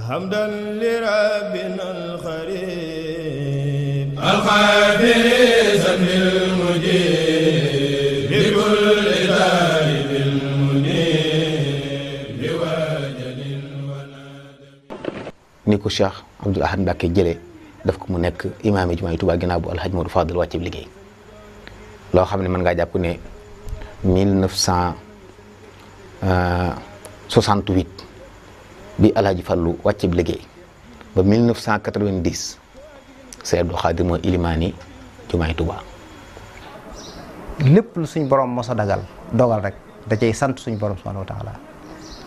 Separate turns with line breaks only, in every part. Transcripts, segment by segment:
حمدا لربنا الخريب
الخافر سن المجيب بكل ذاهب المنيب بوجل ونادم.
ni ko Cheikh Abdoul Ahad Mbacké jëlee daf ko mu nekk imaam yi jumaay Tuubaa ginnaaw bu Alhaji Modou Fadal wàcc bi liggéey loo xam ne mën ngaa jàpp ne 1968 bi Alhaji Fallu wàcc bi liggéey ba 1990 Sëñ Abdou Khadir mooy ilimaani jumaay Tuubaa.
lépp lu suñ borom mos a dogal rek da cay sant suñ borom subhanahu wa taala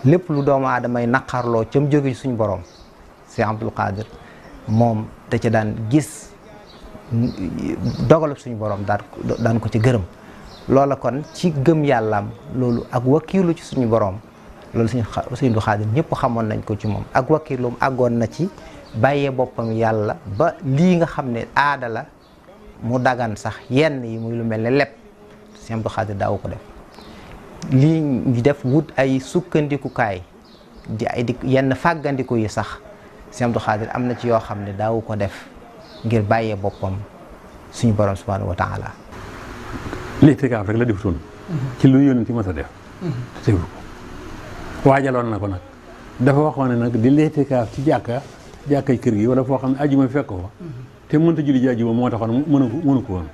lépp lu doomu aadamay naqarloo ca mu jóge suñ borom Sëñ Abdou Khadir moom da ca daan gis dogalub suñu borom daan ko ci gërëm loola kon ci gëm yàllaam loolu ak wakiilu ci suñu borom loolu Sëñ Abdou Khadir ñëpp xamoon nañ ko ci moom ak wakiilum àggoon na ci bàyyee boppam yàlla ba lii nga xam ne aada la mu dagan sax yenn yi muy lu mel ne lépp Sëñ Abdou Khadir daawu ko def lii ñu def wut ay sukkandikukaay di ay yenn fàggandiku yi sax Sëñ Abdou Khadir am na ci yoo xam ne daawu ko def ngir bàyyee boppam suñu borom subhanahu wa taala.
litikaaf rek la defutoon ci lu yónent ci mës a def te ko waajaloon na ko nag dafa waxoon ne nag di litikaaf ci jàkkay kër gi wala foo xam ne ajuma fekk ko fa te mënta julli ji ajuma moo taxoon mënu ko woon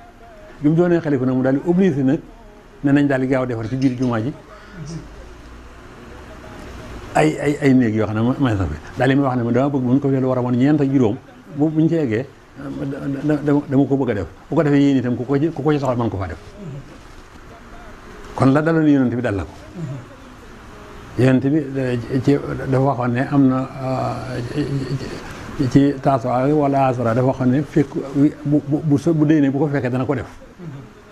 bi mu doonee xalifa nag mu daal di obligé nag ne nañ daal di gaaw defar ci biir jumaa ji ay néeg yoo xam ne may sa fi daal li may wax ne ma dama bëgg buñ ko fee lu war a woon ñeent ak juróom buñ ci eggee dama ko bëgg a def bu ko defee yéen itam ku ko ci soxal mën ko faa def kon la daloon yonent bi dal la ko yonent bi ci dafa waxoon ne am na ci taasuwaa wala asura dafa waxoon ne fekk bu déynee bu ko fekkee dana ko def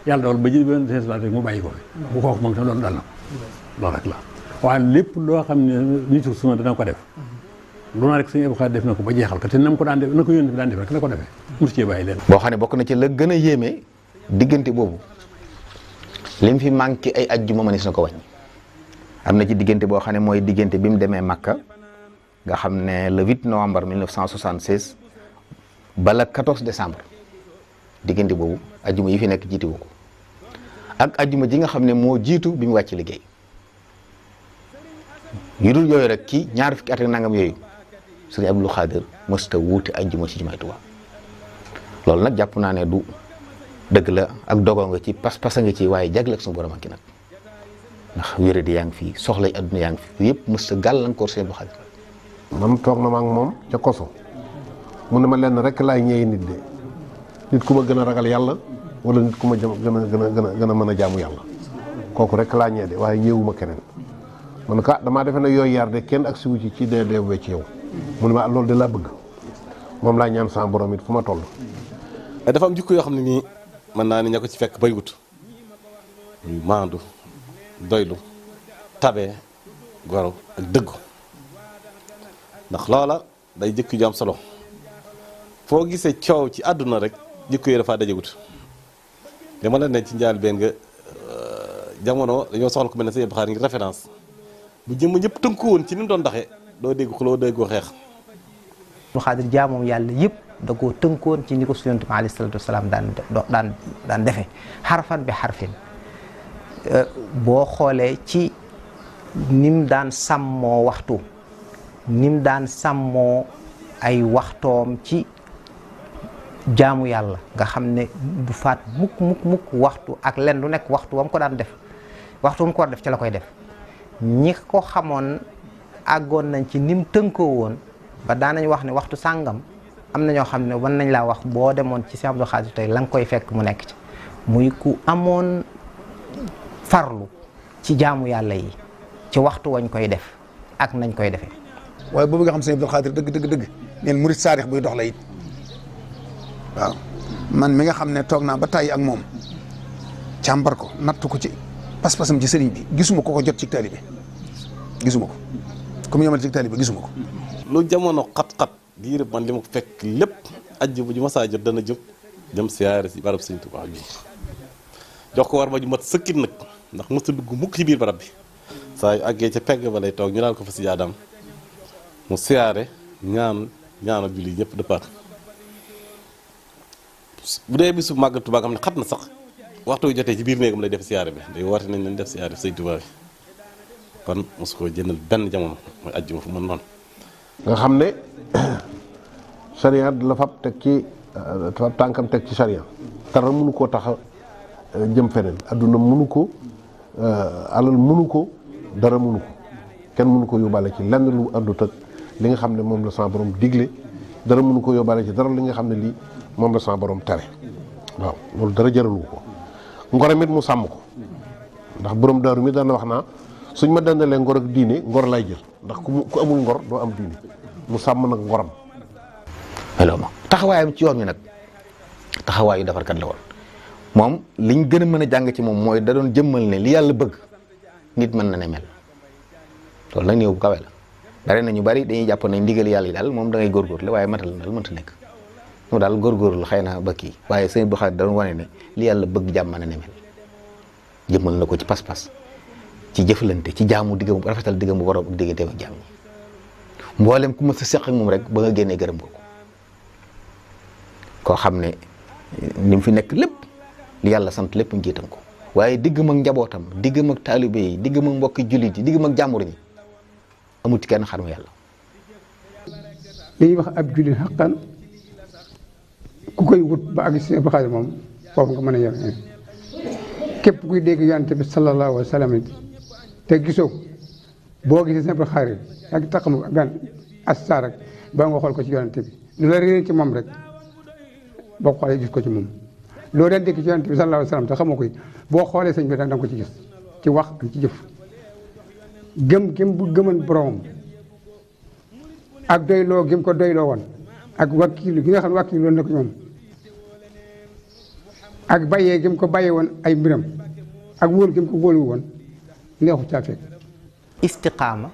yàlla dool ba ji benn rek mu bàyyi ko fi bu kooku moom tam loolu dal na ko loolu rek la waaye lépp loo xam ne nitu suna dana ko def lu na rek Sëñ Abdou Khadir def na ko ba jeexal ko te nam ko daan def na ko yónent bi daan def rek la ko defee mosu cee bàyyi leen
boo xam ne bokk na ci la gën a yéeme diggante boobu lim fi manqué ay ajjuma mënees na ko wàññi am na ci diggante boo xam ne mooy diggante bi mu demee Makka nga xam ne le 8 novembre 1976 ba le 14 décembre diggante boobu ajjuma yi fi nekk jiitu ko ak ajjuma ji nga xam ne moo jiitu bi mu wàcc liggéey yu dul yooyu rek ci ñaar fukki at ak nangam yooyu Sëñ Abdou Khadir mësta wuute ajjuma ci jumaay Tuubaa loolu nag jàpp naa ne du dëgg la ak dogoo nga ci pas-pas nga ci waaye jagle ak suñu borom ak ki nag ndax wéradi yaa ngi fi soxlay adduna yaa ngi fi yëpp mësta gàllankoor Sëñ Abdou Khadir.
man toog na ma ak moom ca koso mu ne ma lenn rek laay ñëwee nit de nit ku ma gën a ragal yàlla wala nit ku ma gën a mën a jaamu yàlla kooku rek laa ñëwee de waaye ñëwuma keneen man ka damaa defe ne yooyu yar de kenn ak siwu ci dee ci yow mu ne ma loolu de laa bëgg moom laa ñaan sama borom it fu ma toll.
dafa am jikko yoo xam ne nii mën naa ne ña ko ci fekk baywut muy maandu doylu tabe goro ak dëggu ndax loola day jikko ju am solo foo gisee coow ci àdduna rek jikko yi dafa dajegut dama la ne ci njaal benn nga jamono dañoo soxla ko mel ne Sëñ Abdou Khadir ngir référence bu jëm ñëpp tënku woon ci ni mu doon doxee doo dégg xuloo doo déggoo xeex.
Abdou Khadir jaamoom yàlla yëpp da koo tënkoon ci ni ko Yonent bi alayhi salaatu wasalaam daan defee xarfan bi xarfin boo xoolee ci nim daan sàmmoo waxtu nim daan sàmmoo ay waxtoom ci jaamu yàlla nga xam ne du faat mukk waxtu ak len lu nekk waxtu wam ko daan def waxtu wam ko war def ci la koy def ñi ko xamoon àggoon nañ ci nim tënkoo woon ba daanañ wax ne waxtu sàngam am na ñoo xam ne wan nañ laa wax boo demoon ci Sëñ Abdou Khadir tey la nga koy fekk mu nekk ci muy ku amoon farlu ci jaamu yàlla yi ci waxtu wañ koy def ak nañ koy defee.
waaye boobu nga xam Sëñ Abdou Khadir dëgg neen murit saadix buy dox la it waaw man mi nga xam ne toog naa ba tàyyi ak moom càmbar ko natt ko ci pas-pasam ci sëriñ bi gisuma ko jot ci taalibe gisuma ko comme yomal ci taalibe gisuma ko.
lu jamono xat-xat diir man li ma fekk lépp ajju bu ju ma saa jot dana jóg dem siyaare si barab Sëñ Tuubaa bi jox ko war ma ju mat sëkkit nag ndax mësta dugg mukk ci biir barab bi saa yu àggee ca pegg ba lay toog ñu naan ko fa si jaadam mu siyaare ñaanal julli ñëpp dëppaat bu dee bisu màggal Tuubaa nga xam ne xat na sax waxtu wi jotee ci biir néegam lay def siyaare bi day woote nañ leen def siyaare Sëñ Tuubaa bi kon mosu ko jëndal benn jamono mooy ajjuma fu mën noonu
nga xam ne sariya la fab teg ci fab tànkam teg ci sariya dara mënu koo tax a jëm feneen adduna mënu ko alal mënu ko dara mënu ko kenn mënu ko yóbbaale ci lenn lu àndut ak li nga xam ne moom la sa borom digle dara mënu ko yóbbaale ci dara li nga xam ne lii moom la sa borom tere waaw loolu dara jaralu ko ngoram it mu sàmm ko ndax borom daaru mi daan wax naa suñ ma dandalee ngor ak diine ngor lay jël ndax ku amul ngor doo am diine mu sàmm nag ngoram.
meloo ma taxawaayam ci yoon wi nag taxawaayu defarkat la woon moom liñ gën a mën a jàng ci moom mooy da doon jëmmal ne li yàlla bëgg nit mën na ne mel loolu nag néew bu kawe la bari na ñu bari dañuy jàpp ne ndigal yàlla yi daal moom da ngay góorgóorlu waaye matal na daal mënta nekk moom daal góorgóorlu xëy na ba kii waaye sëñ Abdou Khadre da doon wane ne li yàlla bëgg jàmm mën na ne mel jëmmal na ko ci pas-pas ci jëflante ci jaamu diggam rafetal diggam bu borom ak digganteem ak jaam mboolem ku ma sa seq ak moom rek ba nga génnee gërëm ko koo xam ne ni mu fi nekk lépp li yàlla sant lépp njiitam ko waaye diggam ak njabootam diggam ak taalibe yi diggam ak mbokki jullit yi diggam ak jàmbur ñi amul ci kenn xarmu yàlla.
li ñuy wax ab jullit xaqan ku koy wut ba àgg si Abdou Khadre moom foofu nga mën a yem képp kuy dégg yonent bi sallallahu alayhi wa sallam te gisoo boo gisee Abdou Khadre ak taxamu benn astar rek ba nga xool ko ci yonent bi lu la réer ci moom rek boo xoolee gis ko ci moom loo daan dégg ci yonent bi sallallahu alayhi wa sallam te xamoo ko boo xoolee sëñ bi da nga ko ci gis ci wax ak ci jëf gëm bu gëman boromam ak doyloo gëm ko doyloo woon ak wakkiilu gi nga xam ne wakkiilu woon na ko ñoom ak bàyyee gëm ko bàyyee woon ay mbiram ak wóolu gëm ko wóolu woon neexu caa fekk
istiqaama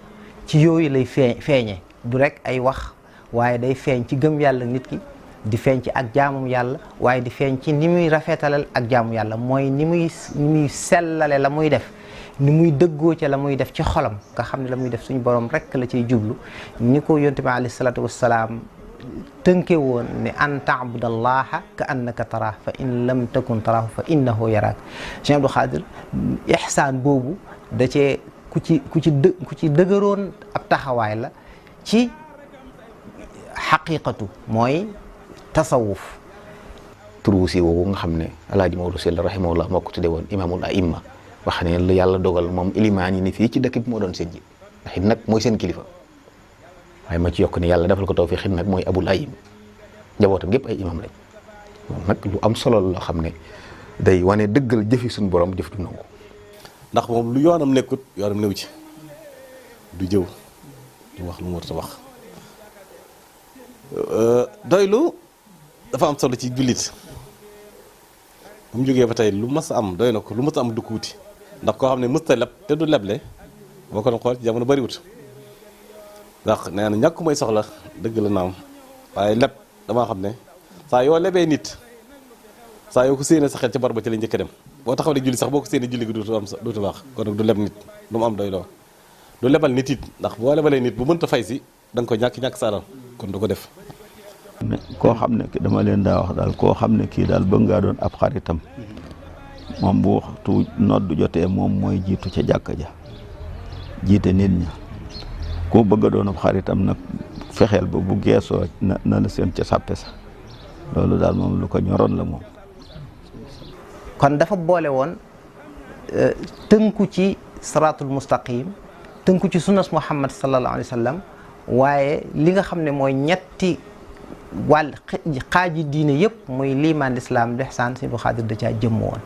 ci yooyu lay feeñe du rek ay wax waaye day feeñ ci gëm yàlla nit ki di feeñ ci ak jaamum yàlla waaye di feeñ ci ni muy rafetalal ak jaamu yàlla mooy ni muy sellale la muy def ni muy dëggoo ca la muy def ci xolam nga xam ne la muy def suñu borom rek la ciy jublu ni ko yonent bi alayhi salaatu wassalaam tënke woon ne an taabudallaha ka annaka taraah fa in lam takun taraahu fa innahu yaraak Cheikh Abdou Khadre ihsaan boobu da cee ku ci dëgëroon ab taxawaay la ci xaqiqatu mooy tasawuf turu si woowu nga xam ne alaaji Maodo Sylla rahimahullah moo ko tudde woon imaamul aimma wax ne la yàlla dogal moom ilimaan yi ni fii ci dëkk bi moo doon seen ji ndax it nag mooy seen kilifa waaye ma ci yokk ne yàlla defal ko tawfiix nag mooy abul ayim njabootam gépp ay imam lañ moom nag lu am solo loo xam ne day wane dëggal jëfi suñu borom jëf du nangu
ndax moom lu yoonam nekkut yoonam néew ci du jëw du wax lu mu war a wax doylu dafa am solo ci jullit bu mu jógee ba tey lu mas a am doy na ko lu mas a am du ko wuti ndax koo xam ne mësta leb te du leble boo ko doon xool ci jamono bariwut ndax nee na ñàkk mooy soxla dëgg la naam waaye leb damaa xam ne saa yoo lebee nit saa yoo ko séenee sa xel ci bar ba ci la njëkk a dem boo taxaw ne julli sax boo ko séenee julli gi duutu baax kon nag du leb nit lu mu am doy loo du lebal nit it ndax boo lebalee nit bu mënta fay si da nga ko ñàkk sa alal kon du ko def
koo xam ne dama leen daa wax daal koo xam ne kii daal bëgg ngaa doon ab xaritam moom bu waxtu nodd jotee moom mooy jiitu ca jàkka ja jiite nit ña koo bëgg a doon ab xaritam nag fexeel ba bu geesoo na la seen ca sàppe sa loolu daal moom lu ko ñoroon la moom
kon dafa boole woon tënku ci siraatul mustaqim tënku ci sunnas muhammad sallallahu alayhi wa sallam waaye li nga xam ne mooy ñetti wàll xaaji diine yëpp muy liimaan lislaam lihsaan Sëñ Abdou Khadre da caa jëmm woon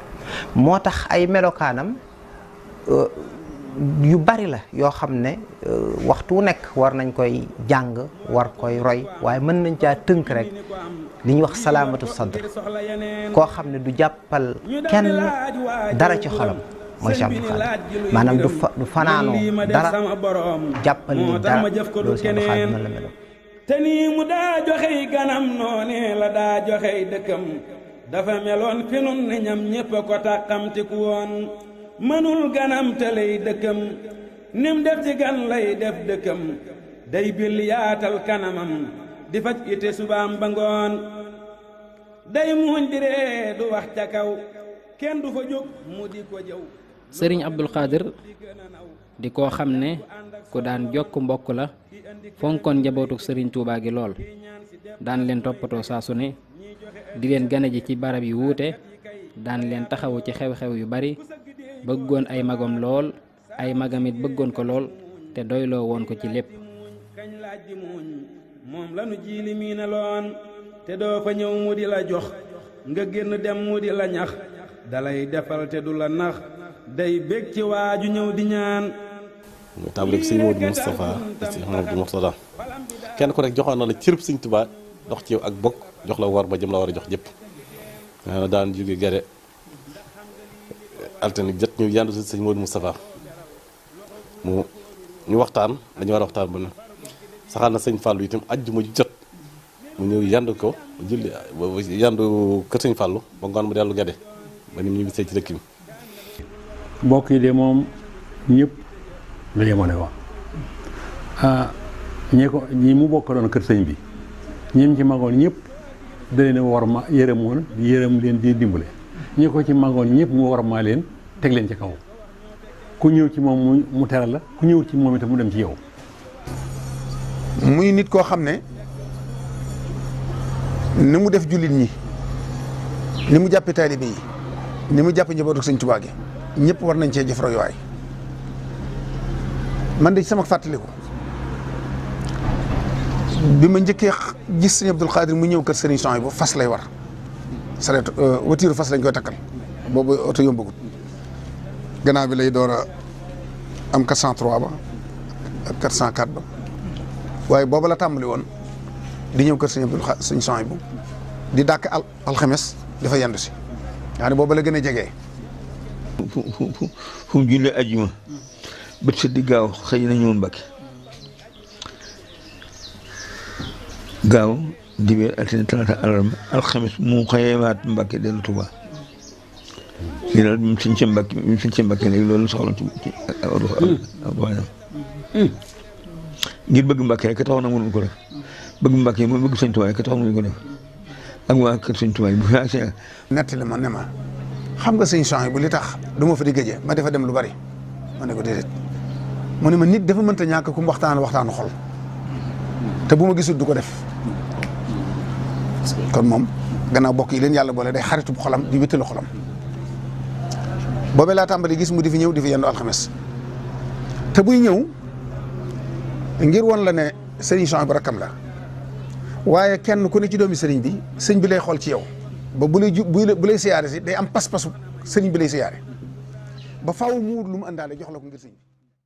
moo tax ay melokaanam yu bari la yoo xam ne waxtu wu nekk war nañ koy jàng war koy roy waaye mën nañ caa tënk rek li ñuy wax salaamatu sadr koo xam ne du jàppal kenn dara ci xolam mooy Cheikh Abdou Khadre maanaam du fanaanoo dara jàppal ni dara loolu Cheikh Abdou Khadre noonu la meloon
te nii mu daa joxey ganam noonee la daa joxey dëkkam dafa meloon fi nun ne ñam ñépp ko tàqamtiku woon mënul ganam te lay dëkkam nim def ci gan lay def dëkkam day billi yaatal kanamam di faj ite subaam ba ngoon day muuñ di ree du wax ca kaw kenn du fa jóg mu di ko jëw.
sëriñ Abdul Xaadir di koo xam ne ku daan jokk mbokk la fonkoon njabootuk sëriñ Tuubaa gi lool daan leen toppatoo saa su ne di leen gane ji ci barab yu wuute daan leen taxawu ci xew-xew yu bari bëggoon ay magam lool ay magamit bëggoon ko lool te doyloo woon ko ci lépp.
kañ laaj di muuñ moom lanu jiili miina loon te doo fa ñëw mu di la jox nga génn dem mu di la ñax dalay defal te du la nax day bég ci waaju ñëw di ñaan.
mu tàmbali ko sëñ Modou Moustapha ak sëñ Modou Mourtada kenn ku rek joxoon na la cërëb sëñ Tuubaa dox ci yow ak bokk jox la war ba jëm la war a jox jëpp na daan jóge gare altine jot ñu yandu si sëñ Modou Moustapha ñu waxtaan dañu war a waxtaan ba ne saxal na sëñ Fallou itam ajjuma ju jot mu ñëw yandu ko julli yandu kër sëñ Fallou ba ngoon mu dellu gade ba ni mu ñu gisee ci dëkk bi.
mbokk yi de moom ñëpp la yemale wax ñi mu bokk doon kër sëñ bi ñim ci magoon ñëpp da leen war ma yërëm leen di dimbale ñi ko ci magoon ñëpp mu war maa leen teg leen ci kaw ku ñëw ci moom mu teral la ku ñëw ci moom itam mu dem ci yow.
muy nit koo xam ne ni mu def jullit ñi ni mu jàppe taalibe yi ni mu jàppe njabootu sëñ Tuubaa gi ñëpp war nañ cee jëf royuwaay. man de sama fàttaliku bi ma njëkkee gis sëñ Abdul Xaadir mu ñëw kër sëriñ Souhaïbou fas lay war sareet watiiru fas lañ koy takkal boobu oto yombagut gannaaw bi lay door a am 403 ba ak 404 ba waaye booba la tàmbali woon di ñëw kër sëñ Souhaïbou di dàkk alxames dafa yendu si yaa ne booba la gën a jegee
fu mu jullee ajjuma bët sa di gaaw xëy na ñëw Mbàkke gaaw dibéer altine talaata alarba alxames mu xëyewaat Mbàkke dellu Tuubaa lii daal mu sëñ ca Mbàkke léegi loolu soxla ci waayam ngir bëgg Mbàkke rek taxaw na mënuñ ko def bëgg Mbàkke mooy bëgg sëñ Tuubaa rek taxaw mënuñ ko def ak waa kër sëñ Tuubaa bu fi agsee
nettali ma ne ma xam nga sëñ Souhaïbou li tax du ma fa di gëjee ma defa dem lu bari ma ne ko déedéet mu ne ma nit dafa mënta ñàkk ku mu waxtaanu xol te bu ma gisul du ko def kon moom gannaaw bokk yi leen yàlla boole day xaritu bu xolam di wéttalu xolam boobee laa tàmbali gis mu di fi ñëw di fi yendu alxames te buy ñëw ngir won la ne sëriñ Souhaïbou rakkam la waaye kenn ku ne ci doomi sëriñ bi sëñ bi lay xool ci yow ba bu lay siyaare si day am pas-pasu sëriñ bi lay siyaare ba faaw mu wut lu mu àndaale jox la ko ngir sëñ